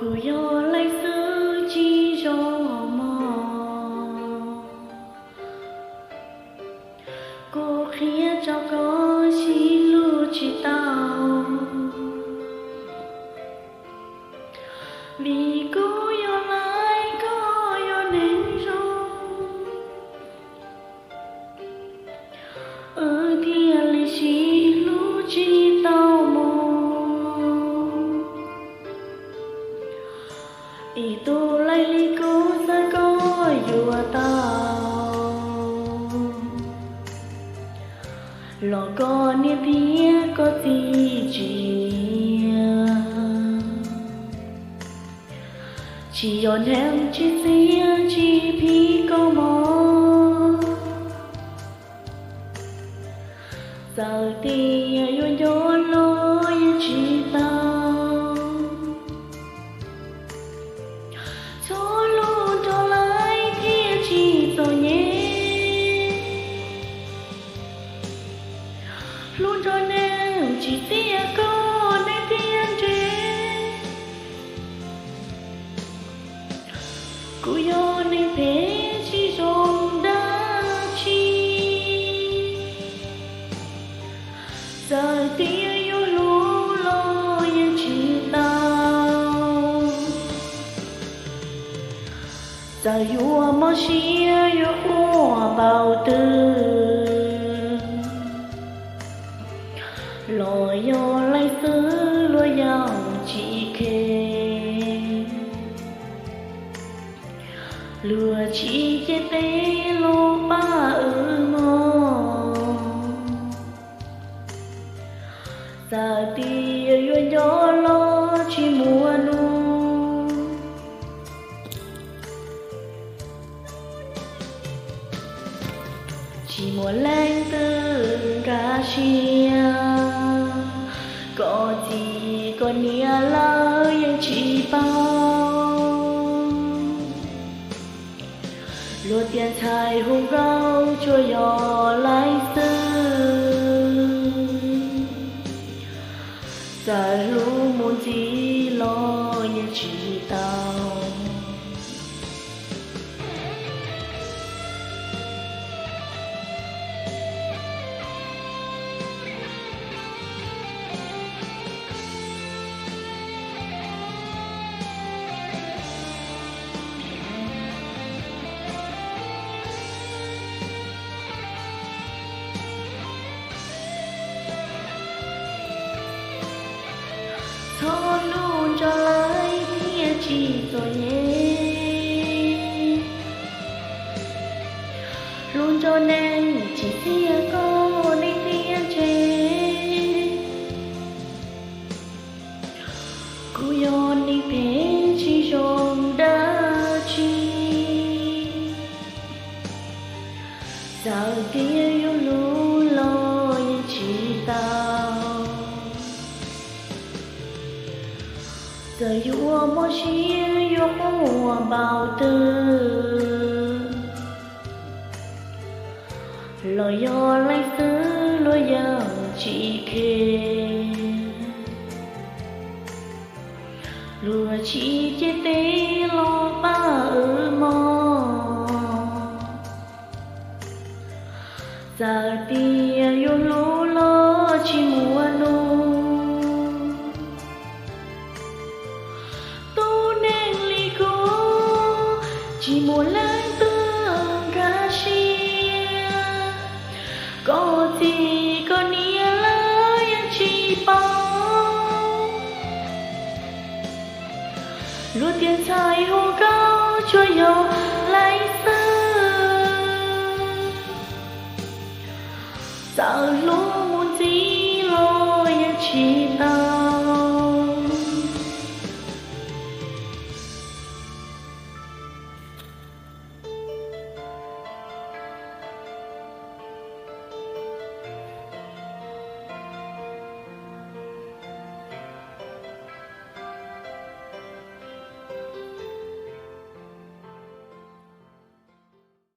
Kuv yog Laij xwb tsis zoo mog, kuv qhia rau koj sib hlub tsis tau, vim kuv yog Laij koj yog neeg zoo. Wb thiaj li sib hlub tsis tau mus, ib tug Laij li kuv xav koj yuav tau, los koj niam thiab koj txiv tsis nyiam. Tsis yog neeg tsis txiav tsis phim koj mog, txawm tias yuav nco los yeej tsis tau. Txhob hlub nrog Laij thiaj tsis txom nyem, hlub nrog neeg tsis txiav koj neeg thiaj nres. Kuv yog neeg phem tsis zoo dab tsi, txawm tias yuav hlub los yeej tsis tau. Txawm yuav mob siab yuav quaj npaum twg, los yog Laij xwb luag yeej tsis khe. Luag tsis ciaj teb los pab wb mog, txawm tias yuav nco los tsis muaj nuj. Tsis muaj leej twg nkag siab, koj txiv koj niam lawv yeej tsis paub. Luag tias ntxhais hu nkauj tsuas yog Laij xwb, txawm hlub mus ntxiv los yeej tsis tau. Txhob hlub nrog Laij thiaj tsis txom nyem, hlub nrog neeg tsis txiav koj neeg thiaj nres. Kuv yog neeg phem tsis zoo dab tsi, txawm tias yuav hlub los yeej tsis tau. Txawm yuav mob siab yuav quaj npaum twg, los yog Laij xwb luag yeej tsis khe. Luag tsis ciaj teb los pab wb mog, txawm tias yuav hlub los tsis muaj nuj. Tus neeg li kuv tsis muaj leej twg nkag siab, koj txiv koj niam lawv yeej tsis paub. Luag tias ntxhais hu nkauj tsuas yog Laij xwb, txawm hlub